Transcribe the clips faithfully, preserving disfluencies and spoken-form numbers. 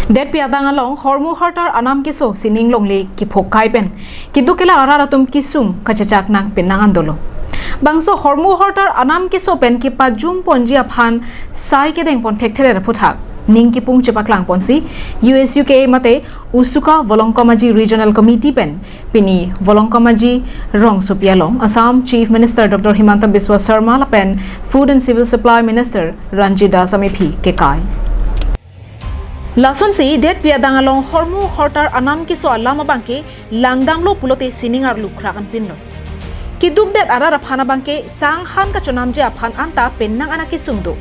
Detpi adang along hormu hortar anam keso sining longle kiphok kai pen keduk kelang arat atum kesung kachechak nang penang an dolo. Bangso hormu hortar anam keso pen kepajum ponji aphan sai kedeng pon thekthe aphuthak ning kipung chepaklang ponsi U S U K A mate USUKA Volongkom Aji Regional Committee pen pini Volongkom Aji rongsopi along Assam Chief Minister Doctor Himanta Biswa Sarma lapen Food and Civil Supply Minister Ranjit Das Amephi kekai. Lasonsi detpi adang along hormu hortar anam keso alam abangke langdamlo pulote sining arlu krak anpinlo. Keduk det arat aphan abangke sang han kachonamji aphan anta penang an akesung do.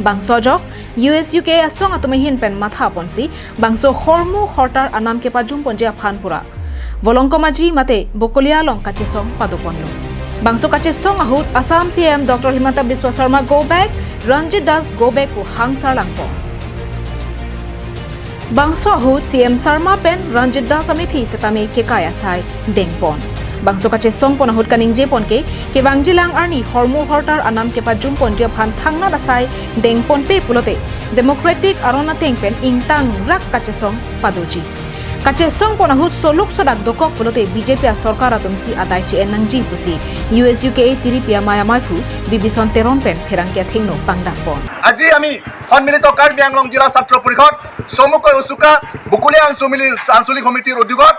Bangso ajok U S U K A asong atum ahin pen matha ponsi bangso hormu hortar anam kepajum ponji aphan pura Volongkom Aji mate Bokolia along kachesong pado ponlo. Bangso kachesong ahut Assam C M Doctor Himanta Biswa Sarma go back, Ranjit Das go back pu hangsar lang pon. Bangso ahut C M Sarma pen Ranjit Das Amephi setame kekai asai deng pon. Bangso kachesong pon ahut kaningje ponke kevangji lang arni hormu hortar anam kepajum ponji aphan thangnat asai deng ponpe pulote democratic aron ateng pen ingtangrak kachesong padoji. Kachesong pon ahut soluk sodak dokok pulote B J P asorkar atumsi adai chi-en nangji pusi U S U K A tiripi amei amaiphu Bibison Teron pen pherangke athengno pangdak pon. আজি আমি সন্মিলিত কাৰ্বি আংলং জিলা ছাত্ৰ পৰিষদ চমুকৈ উচুকা বুকুলীয়া আঞ্চলিক আঞ্চলিক সমিতিৰ উদ্যোগত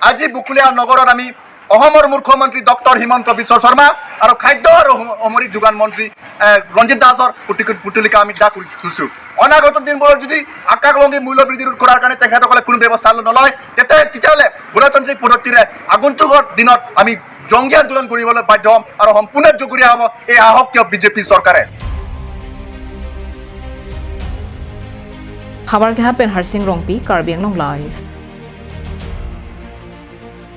আজি বুকুলীয়া নগৰত আমি অসমৰ মুখ্যমন্ত্ৰী ডক্টৰ হিমন্ত বিশ্ব শৰ্মা আৰু খাদ্য আৰু সম- সামগ্ৰিক যোগান মন্ত্ৰী এ, ৰঞ্জিত দাসৰ পুতিক- পুতলিকা আমি দাহ কৰি তুলিছো। অনাগত দিনবোৰত যদি আকাশ লংঘী মূল্য বৃদ্ধি ৰোধ কৰাৰ কাৰণে তেখেতসকলে কোনো ব্যৱস্থা নলয়, তেতিয়া তেতিয়াহ'লে গণতান্ত্ৰিক পদ্ধতিৰে আগন্তুকৰ দিনত আমি জংগী আন্দোলন কৰিবলৈ বাধ্য হ'ম আৰু সম্পূৰ্ণ জগৰীয়া হ'ব এই আহক কিয় বিজেপি চৰকাৰে। Habar Kehat pen Harsing Rongpi, Karbi Anglong Live.